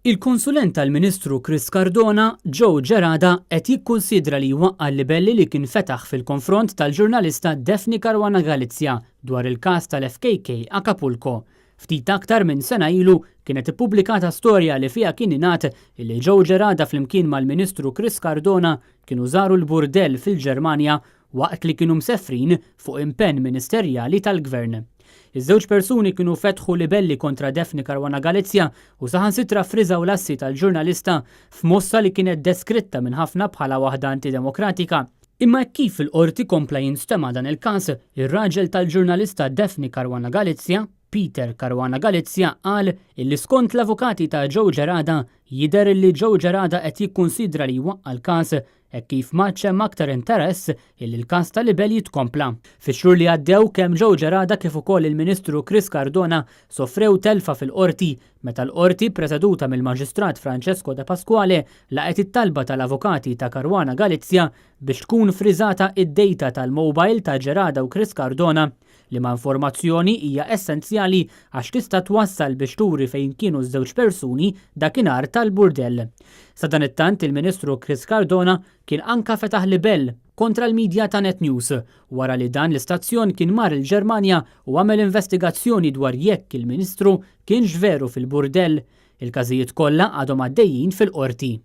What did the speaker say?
Il-konsulent tal-Ministru Chris Cardona, Joe Gerada, qed jikkunsidra li jwaqqa' l-libelli li kien fetaħ fil-konfront tal-ġurnalista Daphne Caruana Galizia dwar il-każ tal-FKK Acapulco. Ftit aktar minn sena ilu kienet ippubblikata storja li fiha kien ingħad illi Joe Gerada flimkien mal-Ministru Chris Cardona kienu żaru l-burdell fil-Ġermanja waqt li kienu msefrin fuq impenn ministerjali tal-Gvern. Iż-żewġ persuni kienu fetħu libelli kontra Daphne Caruana Galizia u saħansitra ffriżaw l-assi tal-ġurnalista f'mossa li kienet deskritta minn ħafna bħala waħda antidemokratika. Imma hekk kif fil-Qorti kompla jinstema' dan il-każ, ir-raġel tal-ġurnalista Daphne Caruana Galizia, Peter Caruana Galizia qal illi skont l-avukati ta' Joe Gerada jidher illi Joe Gerada qed jikkunsidra li jwaqqa' l-każ hekk kif m'għadx hemm aktar interess illi l-każ ta' libell jitkompla. Fix-xhur li għaddew kemm Joe Gerada kif ukoll il-Ministru Chris Cardona sofrew telfa fil-Qorti meta l-Qorti preseduta mill-Maġistrat Francesco Depasquale laqgħet it-talba tal-avukati ta' Caruana Galizia biex tkun friżata id-data tal-mobile ta' Gerada u Chris Cardona liema informazzjoni hija essenzjali għax tista' twassal biex turi fejn kienu ż-żewġ persuni dakinhar tal-burdell. Sadanittant il-Ministru Chris Cardona kien anka fetaħ libell kontra l-media ta' Net News wara li dan l-istazzjon kien mar il-Ġermanja u għamel investigazzjoni dwar jekk il-Ministru kienx veru fil-burdell. Il-każijiet kollha għadhom għaddejjin fil-Qorti.